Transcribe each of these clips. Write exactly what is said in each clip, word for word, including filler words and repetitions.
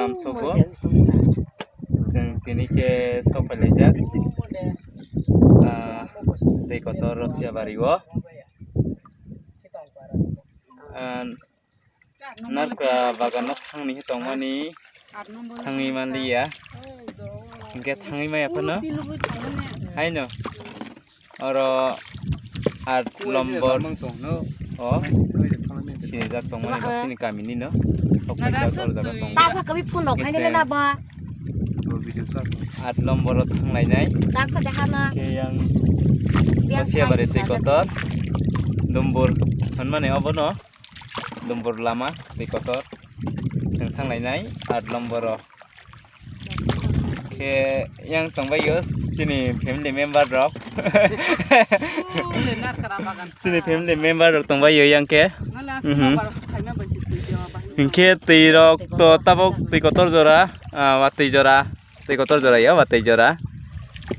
Amsoko. Chwng tini khe sok phailaijak. Ah, tei kotor Rosiabari o. Ah, narka bagan no thangni khe tongmani thangwi manliya. Hinkhe thangwi maya phano. Haino. Oro aat lombor o sinijak tongmani ba chini kamini no. Sok paijak oro jaga tongo. Aat lombor o thanglainai. Khe yang Rosiabari tei kotor. Dumbur hwnmani obono. Dumbur lama tei kotor. Chwng thanglainai aat lombor o. Khe yang tongbaio chini family member rok. Chini family member rok tongbaio yang khe. Mhm. Hinkhe twi rok to tabok twi kotor jora, ah, watwi jora. Tei kotor jora ya, ba tei jora.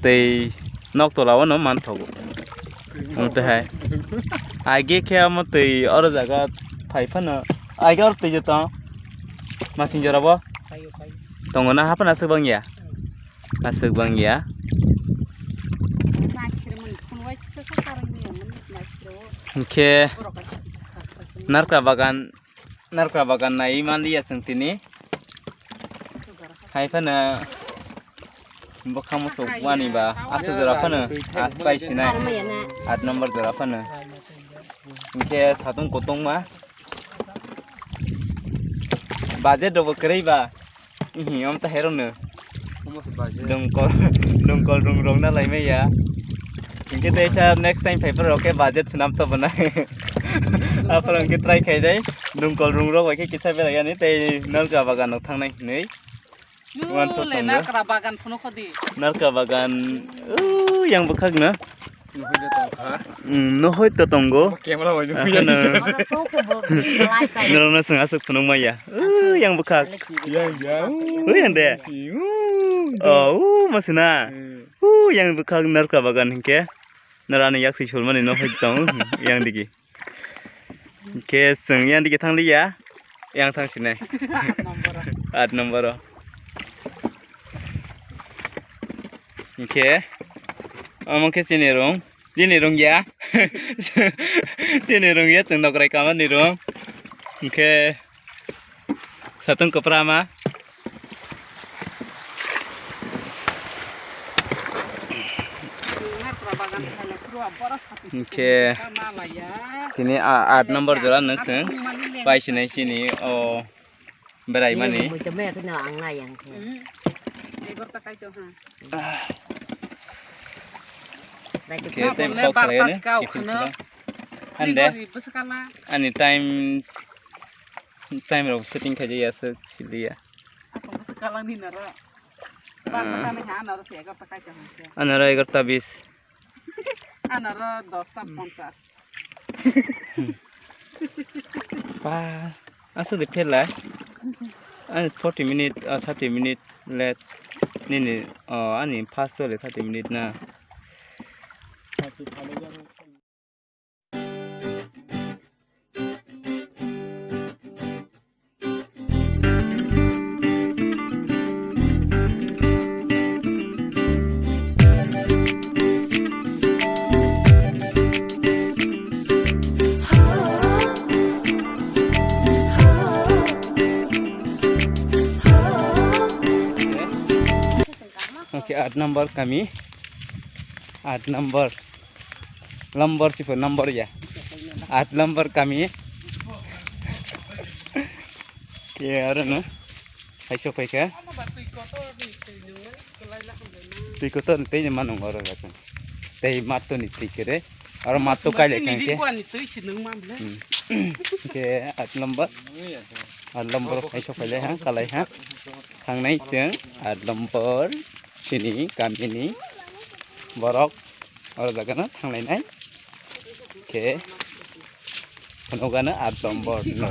Tei nok tola o no manthogo. Omo tei hai. Age khe omo tei oro jaga phai phano. Age oro tei jotong. Masing jora bo. Tongo na haphano aswk bang ya. Aswk bang ya. Hinkhe narka bagan Narka bagan naiwi manliya chwng tini. Hai phano bwkhak muchuk wani ba aswk jora phano as pai sinai. Aat number jora phano. Hinkhe satung kutungma. Budget rokbo kwrwi ba. Ihi, omo ta herokno. Omo se budget. Dongkol, dongkol rung rok na lai maya. Hinkhe teisa next time phaiphuru rok khe budget swnam to bwnai. Aphuru hinkhe try khai dai. Dongkol rung rok bai khe kisa berai yani tei narka bagan rok thangnai hinwi. Uansuk le tongo. Narka bagan phunukho di. Narka bagan, uh, yang bwkhak no. Nuhoi de tongkha. Hmm, nuhoi to tongo. Camera bai nuhoi. Akhano. Norokno chwng aswk phunuk maya. Uh, yang bwkhak. Yang, yang. Uh, yang de. Uh. Oh, uh, masina. Hmm. Uh, yang bwkhak narka bagan hinkhe. Norani yaksi sulmani nuhoi tongo. Yang digi. Hinkhe chwng yang digi thangliya. Yang thang sinai. Aat number o. Hinkhe omo khe chini rung, chini rung ya. Chini rung ya, chwng nokrai kamani rung. Hinkhe satung kwpra ma. Hinkhe tini a-, aat number jora no chwng pai sinai chini o. Berai mani. Muitu maya kheno ang nai ang khe. Hmm. Egor ta kai to ha. Ah. Dai to. Khe tei kok salai ani. Hande. Ani time, time rok setting khai jaya se siliya. Ako bwswk kalang ni naro. Ah. Bar ta ni ha naro se egor ta kai to ha. Anaro egor ta bis. Anaro dos ta ponchas. Ba, asa de phelai. Ani forty minute, ah, thirty minute late. Nini, oh, ani first chole thirty minute na. Okay, aat number kami. Aat number. Lombor sipo number ya. Aat lombor kami. Ke aro no. Hai sok phaikha. Twi kotor tei ni manung oro jaga. Tei matto ni twi kere. Aro matto kai le kang ke. Hmm. Ke aat lombor. Aat lombor hai sok phailai ha, kalai ha. Thangnai chwng aat lombor. Chini kamini borok oro jaga no thanglainai. Khe phunukgano aat lombor no.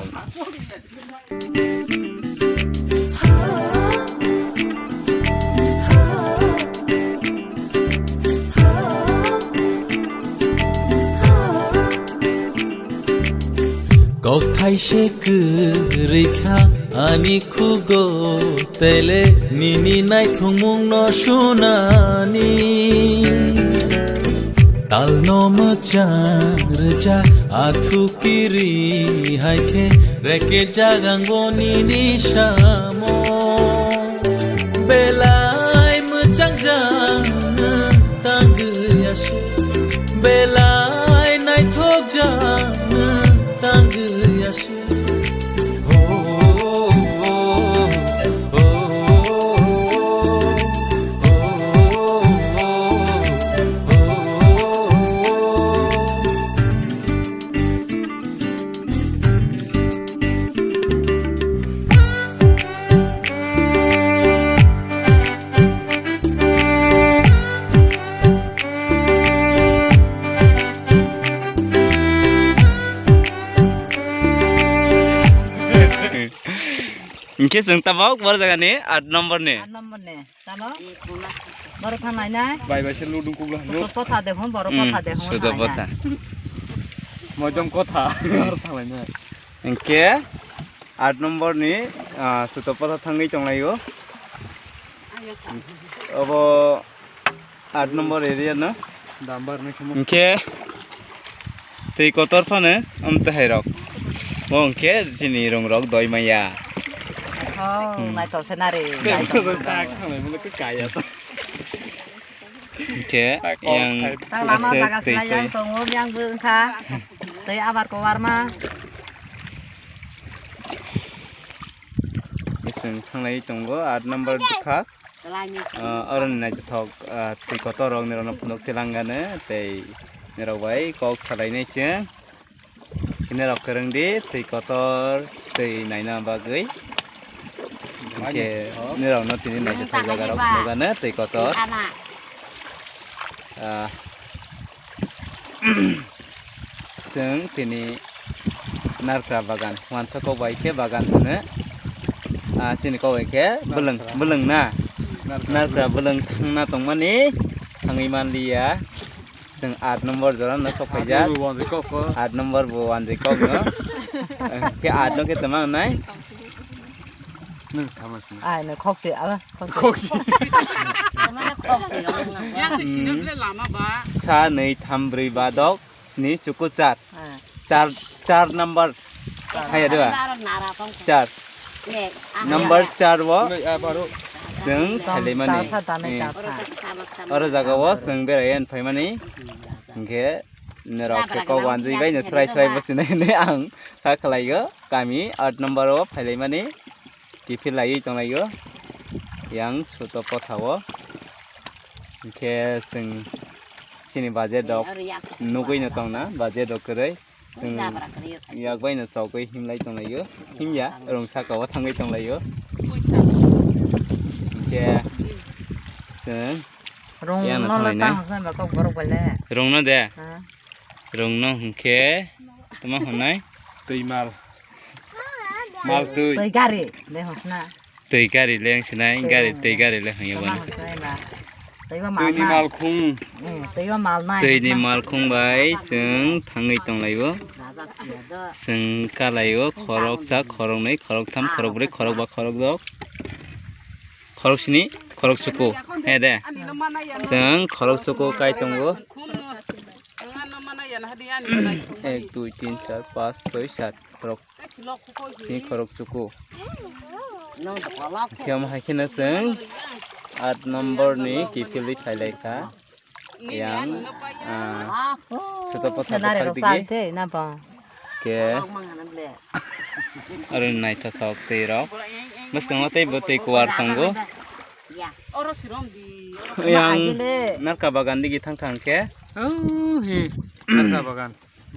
Kok thai se kwrwi kha. Ani khugo tele nini naithokmungno sunani. Talno mwchang rwjak athu kiri hai khe reke jagango nini samo. Belai mwchang jang nwng tangwi aswk, belai naithok jang nwng tangwi aswk. Hinkhe chwng tabok boro jaga ni aat number ni. Aat number ni. Tamo? Borok thang nai nai. Bai bai se ludu kugla. Suto potha de hon, borok potha de hon. Suto potha. Moidom kotha. Borok thang nai nai. Hinkhe aat number ni, ah, suto potha thangwi tonglaio. Obo aat number area no. Dambar ni khumu. Hinkhe twi kotor phano amtwi hai rok. Bo hinkhe chini rung rok doi maya. Oh, hmm. Naithok se nari. Hinkhe yang tang lama aswk jaga twi sinai twi yang tongo, yang bo wngkha. Tei abar kowarma. Bising thanglai tongo, aat number bwkhak. Ah, oro ni naithothok, ah, twi kotor rok nirok no phunuk tilangani tei nirok bai kok salainai se. Nirok kwrwng di twi kotor twi naina bagwi. Hinkhe nirok no tini naithothok jaga rok phunukani twi kotor. Ah, Chwng tini narkra bagan, wansa kok bai khe bagan hwno. Ah, chini kok bai khe bwlwng, narkra. Bwlwng na? Narkra narkra bwlwng. Bwlwng thangna tongmani thangwi manliya. Chwng aat number jora no sok phaijak. Aat number bo wanjwi kok no. Khe aat no khe tama wngnai? Nwng sama sini. Ai, no khok se, ah, khok se. Khok se. Tamani khok se, oh, no. Yang to sino ble lama ba. Sa, nwi, tham, brwi, ba, dok, sni, chuku, char. Ah. Char, char number. Char. Haya de ba? Char. Char. Ne, ah, number ya. Char wo. Nwi, ah, baro. Chwng tong, khailaimani. Char sa, danai, hmm, char sa. Oro jaga wo chwng berai phaimani. Hinkhe norok khe kok wanjwi bai no srai srai bo sinai hinwi ang kha khlaio. Kami aat number o phailaimani kiphil laiwi tonglaio yang suto potha o. Hinkhe chwng chini budget rok nugwi no tongna, budget rok kwrwi. Chwng yak bai no chogwi himlai tonglaio, himya rung saka o thangwi tonglaio. Hinkhe chwng rung yang no no thanglainai. Rung no de. Rung no hinkhe tamo hwnai? Twi mal. Mal twi. Twi gari le hosna. Twi gari le ang sinai, twi gari, twi gari le hwnyo tama bono. Hosnai ba. Twi ni mal khung. Hmm, twi mal nai. Twi ni mal khung bai chwng thangwi tonglaio. Chwng kalaio khorok sa, khorok nwi, khorok tham, khorok brwi, khorok ba, khorok dok. Khorok sini, khorok chuku. He de. Chwng khorok chuku kai tongo. Ek, dui, tin, char, panch, soi, sat. Khorok. Ni khorok chuku. Khe omo hai kheno chwng aat number ni kiphilwi phailaikha. Yang, ah, suto potha bwkhak digi. Khe aro naithothok twi rok. Bwskango tei bwtwi kuwar tongo. Yang narka bagan digi thang thang khe. Oh, he. Narka bagan.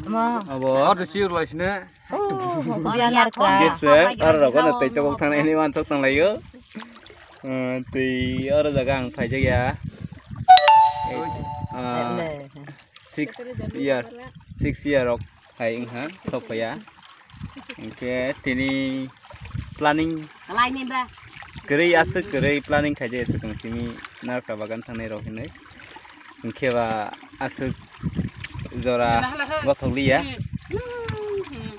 Abo. Abo. Order siyur lai sine. Oh, biya narka. Gese, aro rogo no tei tokok thang nai hwnwi uansuk tong laio. Eh, tei oro jaga ang phaijak ya. Eh, ah, six year, six year rok hai wngha, sok phaiya. Hinkhe tini planning kwrwi aswk kwrwi planning khaijak ya swkang simi narka bagan thangnai rok hinwi. Hinkhe ba aswk jora gothok liya.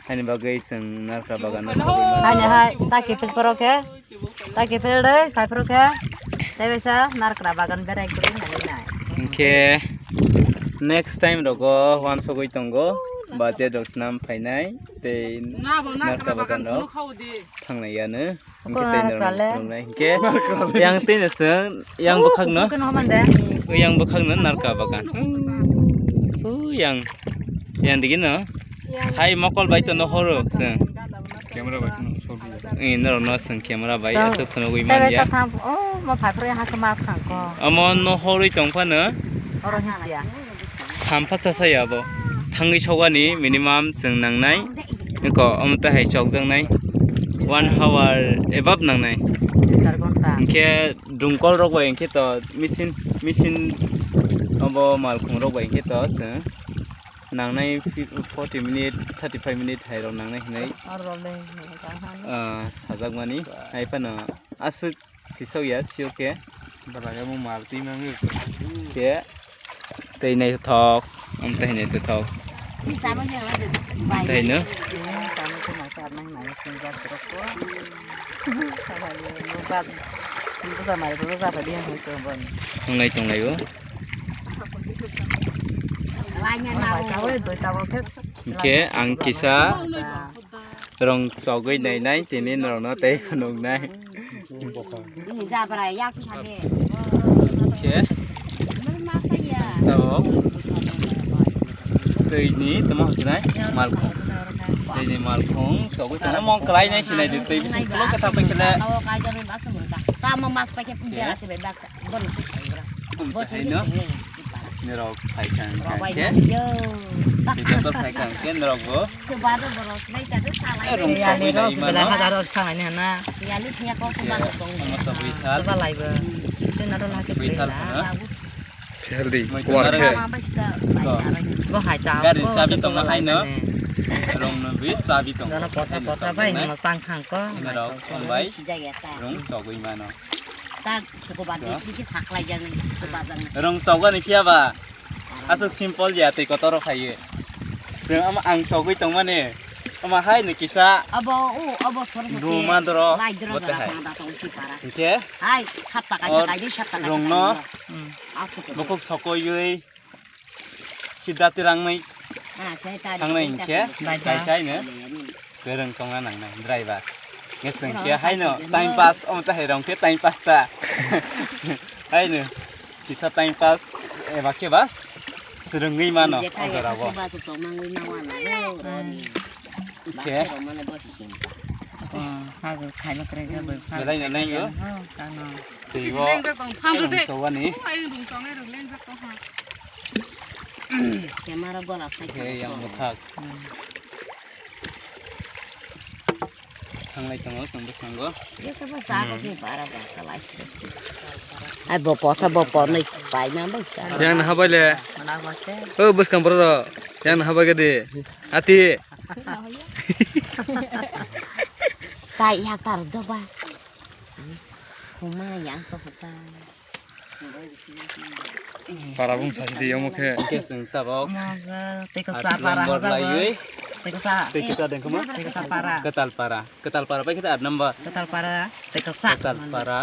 Ani bagwi chwng narkra bagan no sogwi mano. Ani hai ta kiphil phoro khe, ta kiphil de khai phoro khe, tei bisa narkra bagan berai kwrwi nai nai. Hinkhe next time rogo uansugwi tongo, budget rok snam phainai tei narkra bagan rok thangnai yanu. Hinkhe tei norok phunuknai. Hinkhe yang tei no chwng, yang bwkhakno. Yang bwkhakno narka bagan. O yang, yang digino. Hai mokol bai to nohoro chwng. Camera bai to nohoro. Norokno chwng camera bai aswk phunugwi manya. Omo nohorwi tongphano. Sampha cha saya abo. Thangwi sogani minimum chwng nangnai. Eko omo tei hai chokjaknai. One hour above nangnai. Char ghonta. Hinkhe dungkol rok bai hinkhe to machine, machine obo malkhung rok bai hinkhe to chwng nangnai forty minute, thirty five minute hai rok nangnai hinwi. Oro le hinwi tang hano. Ah, sajakmani hai phano aswk. Sisok ya, siyok khe. Bwlai omo mal twi mangwi. Khe tei naithothok, omo tei naithothok. Tei no? Tonglai, tonglai o. Hinkhe ang kisa rong chogwi nainai, tini norokno tei phunuknai. Bini jabra yak sade. Khe? Nang ma saya. Tabok. Twi ni tamo hwnkhe nai malkhung. Twi ni malkhung chogwi tongma mong kwlai nai sinai di twi bising kwlwng khe thangpai khe le. Tawo kaijak ni basung ta. Tamo mas paikhe pung bera se bebak. Boni sik bebak. Boni sik bebak. Norok phai kha hwnkhe. Tei joto phai kha hwnkhe norok bo. Rong sogwi nai mano. Omo sogwi thal. Healthy. Kuar khe. Gari chabi tongo haino. Rong no bi chabi tongo. Jono posa posa bai himo chang thang ko. Norok bai rong sogwi mano. Rong sogani phiya ba. Aswk simple ya tei kotor rok phaiwi. Chwng omo ang sogwi tongmani. Omo hai ni kisa. Abo o abo sor. Ruma doro. Bote hai. Hinkhe. Hai sapta kaisa kaidi sapta kaisa. Rongno. Aswk. Bokok sokoiwi. Sida tirang nai. Thangnai hinkhe. Kaisa hai no. Kwrwng tongna nangnai driver. Ngeseng khe haino time pass, omo tahai rong khe time pass ta. Haino kisa time pass eba khe ba swrwngwi mano o jora o. Khe. Belai no nai o. Twi o. Sogani. Camera gola sai. Khe yang bwkhak. Thanglai tongo chwng bwskango. Ai bo potha bo ponwi paina bai. Yang naha bai le. O bwskang borok rok. Yang naha bai gadi. Ati. Tai yak tar do ba. Huma yang to hota. Para bung sasi di omo khe. Omo khe chwng tabok. Omo khe tei kwchak para number hajak laiwi. Tei kwchak. Tei kwchak dengkhe mo? Tei kwchak para. Kwtal para. Kwtal para bai khe aat number. Kwtal para, tei kwchak. Kwtal para.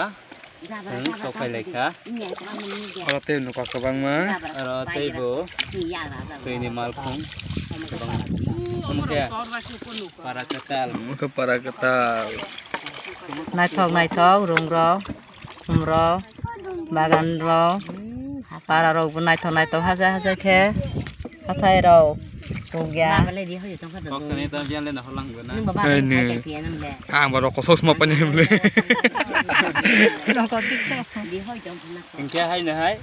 Chwng sokai lai kha. Oro tei nokha kwbangma. Oro tei bo. Twi ni malkhung. Kwbangma. Omo khe. Para kwtal. Omo khe para kwtal. Naithok naithok rung rok. Khum rok, bagan rok, para rok bo naithok naithok haja haja khe hathai rok sukya. Kok sani ta biyan le nahor lang guna. Ang ba rok kosok sma pani himle. Hingke hai na hai.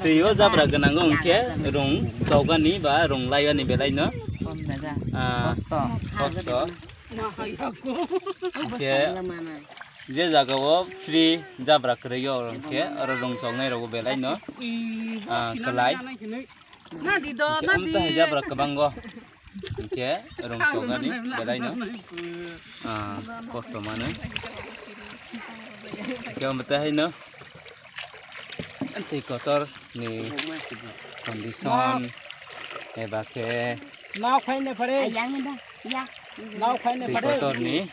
Twi o jabra gwnang o hingke rung chogani ba rung laigani belai no. Ah, kosto. Hingke je jaga o free jabra kwrwi o hingke oro rung chognai rogo belai no. Ah, kwlai. Hingke amtwi hai jabra kwbang o. Hingke rung chognani belai no. Ah, kosto mano. Hingke amtwi hai no. Tei kotor ni condition eba khe Nao khaina pare. Ayang ni ba. Ya. Nao khaina pare. Kotor ni.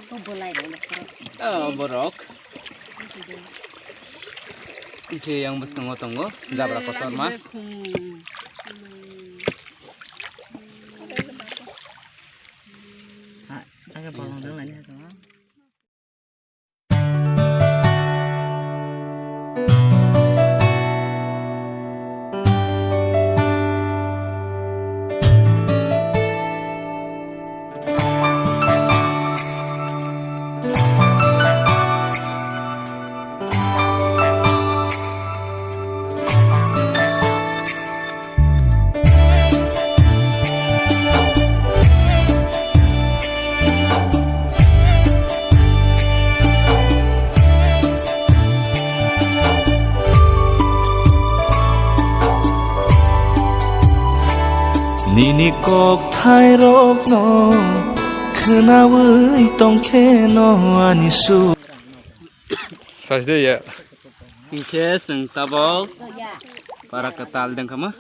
Tu bolai rok. Oh, borok. Oke, yang bwskango tongo. Jabra kotor ma. Ha, aga bolong dong lagi ha. Nini kokthairokno khwnawi tongkheno ani su. Sajde ya. Hingkhe chwng tabok para kwtal dengkha ma?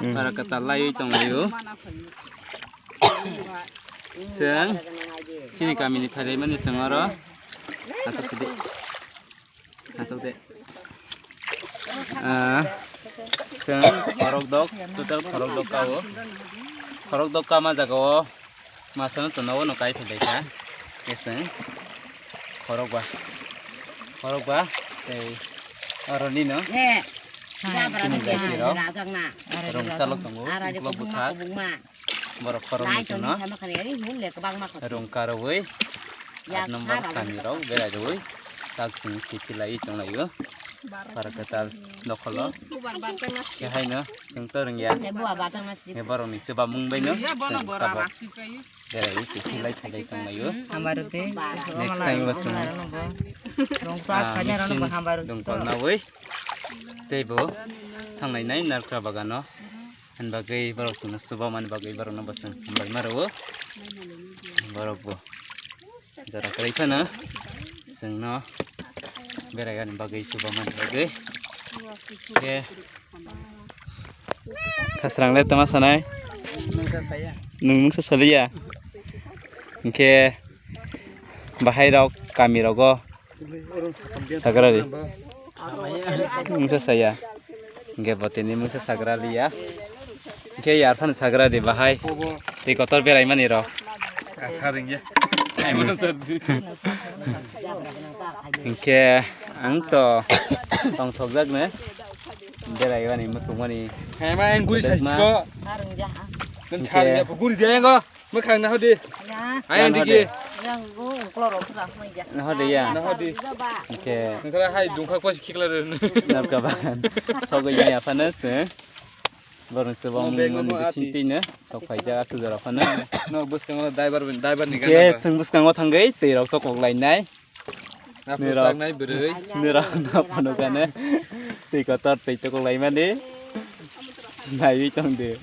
Hmm. Para kwtal laiwi tonglaio. Chwng chini kamini phailaimani chwng oro. Aswk sidi. Aswk de. Ah, chwng khorok dok, total khorok dok kao. Khorok dok kama jagao. Masano tono ono kai philai kha. Keseng. Khorokba. Khorokba. Tei oro nino. He. Chini jati rok. Rung chalok tongo. Uklok bwthak. Borok khorok ni chwngno. Rung karwi. Aat number kami rok berai rwi. Tak sini kiphilai tonglaio. Para kwtal dokholo. Kehaino chwng to rwngya. He borokni chwbamung baino chwng tabok berai kiphilai philai tonglaio. Hambar rwdi. Next time bo chwng, ah, machine dongkol nawi tei bo thanglai nai narkra bagano. Ani bagwi borok chwngno chubamani bagwi borokno bo chwng hambai ma rwo. Borok bo jora kwrwi phano chwngno beraigani bagwi chubamani bagwi. Khe khasrangle tama sanai? Nwng mungsa saliya? Hinkhe bahai rok kami rogo Sagrari. Mungsa saya. Hingke botini mungsa sagrali ya. Hingke yarphano sagrari bahai. Tei kotor beraimani rok. Hingke ang to tongthokjak ne. Beraimani musukmani. Hema ang guri sasko. Nang sari ya guri dia ngo. Mwkhang naho di. Ya. Ayang digi. Yang go ukloro pura hoi ya. Naho di ya. Naho di. Oke. Nangkara hai dungkha kwasi khikla re. Narka bagan. Sogwi ya phano se. Borong se bong bego mani ati. Sinti ne. Sok phai ja asu jora phano. No bwskango driver bin, driver ni. Oke, gana. Seng bwskango thangwi tei rok to kok lainai. Nirok, nirok na phano kane twi kotor twi tokok laimani naiwi tongdi.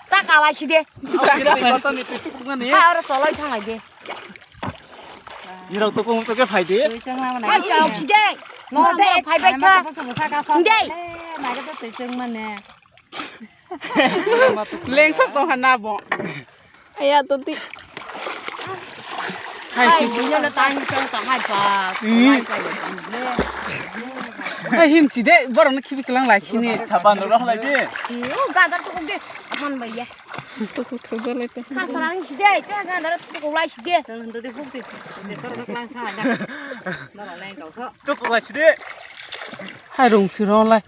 Ta kalai side. Ha, oro cholai thanglai de. Nirok to kung to ke phai de. Hai, chao side. No de, phai bai kha. Nde. Lengsok tong hana bo. Aya to ti. Hai, hai, si bunya na tang tang tang hai pa. Hmm. Hai, him si de, borok no khibi klang lai sini. Saban rok lai de. Si, o gadar to de. Apan bai ya. To to to lai to. Ka sarang si de, te gadar to lai si de. Tang do de huk de. De to rok lang sa da. Norok lai kau so. To lai si de. Hai rung si rong lai.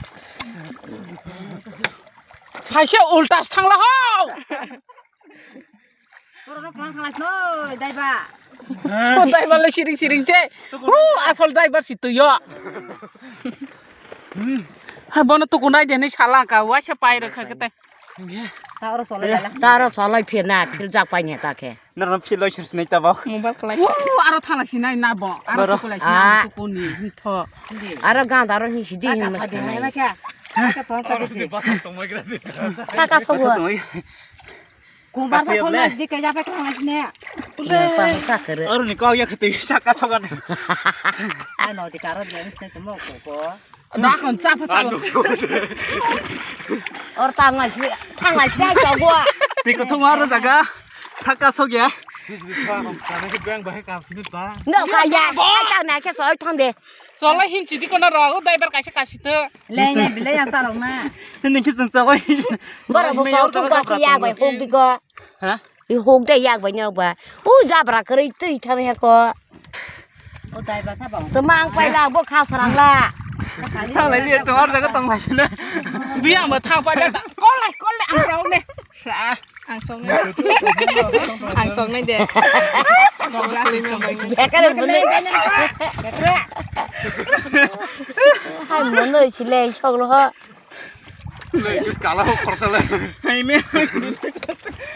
Haise ulta thangla ho. Borok no klang klang no daiba. O daiba le siring siring se. Hu, asol daiba si tuyo. Hai bono tukunai de ni sala ka waisa pai rokha kete. Ta oro cholai lala. Ta oro cholai phir na, phir jak pai ne ta khe. Noro phir loi sir sinai ta bok. Mobile kwlai. Wo, aro thala sinai na bo. Aro Boro. Kwlai sinai Ah. Tukuni, hintho. Aro ganda aro hin sidi hin mas kanai. Kaka sogo. Kumbar Kasi sa phone ble. Mas di kaya pa khang ne. Ne pa sa kere. Aro ni kau ya kete saka sogan. Ano di karo dia ni se mo ko ko. Dakon chapa chalo. Or tangai si, tangai si ai chogwa. Tiko thung aro jaga. Saka sogya. No kaya. Ai tangai ke soi thang de. Cholai hin chidi kono ro, o driver kaisa kasi to. Lei na bilai yang salok na. Hindi kisang cholai. Bora bo May chau auto thung ka ka kiya bai hok di ko. Ha? I hok de yak bai nyok ba. U jabra kwrwi twi thang he ko. O dai ba sa ba. Twmang pai la bo kha sarang la. Thang lai liya chwng ar jaga tong lai sina. Biyang ba thang pai la. Kol lai kol lai ang rau ne. Sa ang song ne. Ang song ne de. Bekar bune. Hai mono sile sok lo ho. Kala ho khorsa le. Hai me.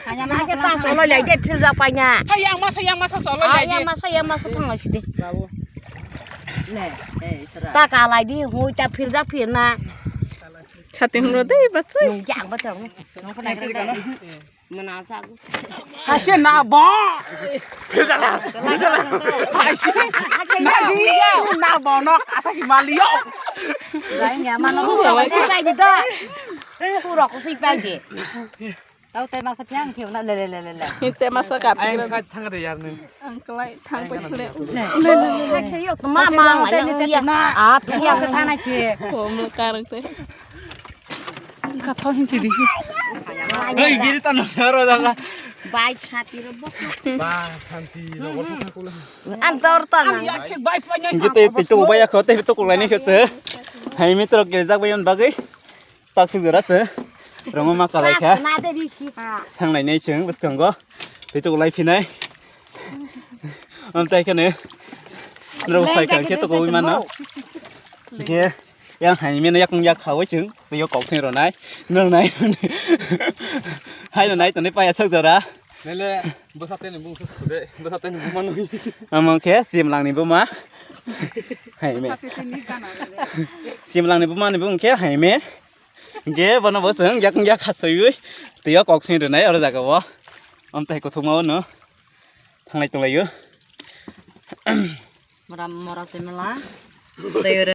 Hanya ma ke ta solo lai de phil ja paina. Hai yang masa yang masa solo Ah, lai yang de. Masa yang masa thang lai sidi. Babu. Ne, eh, isra. Ta ka lai di hui ta phil ja phil na. Sati hung ro de bacha. Nung yang bacha. Nung ko lai de. Mana sa. Hasia na bo. Hasia na bo no asa si malio. Lain ya mana ko sai di do. Pura ko sai pai di. Tau te masa piang kiu na le le le le le. Te masa kap. Ai sa thang de yar ne. Ang kelai thang pai le. Le le le le. Hai khe yok ma ma ya ya. Ah piang ka thana si. Ko mo karang te. Ka thau hin chidi. Hei giri ta no ro da. Bai sati ro bo. Ba santi ro bo ta kula. An dor ta na. Ang ya thik bai pa nya. Gite pitu bai ya khote pitu kulai ni khote. Hai mitro ke jak bai on bagai. Tak suk jora se. Rongo ma kalai kha. Thang lai nei chwng bwskango. Tei tu lai phinai. Am tai khe ne. Nrok phai kha khe to koi mano. Khe yang hai mena yak yak khawi chwng. Yo kok thing ronai. Nrok nai. Hai ronai to ne pa ya suk jora. Nele bwsa teni bung suk de. Bwsa teni bung mano. Amang khe simlang ni buma. Hai me. Simlang ni buma ni bung khe hai me. Ge bono bo chwng yak yak khasoi ui twi o kok sing rwnai oro jaga o. Am tai kuthukma o no thanglai tonglaio. Mora mora se mela. Tei oro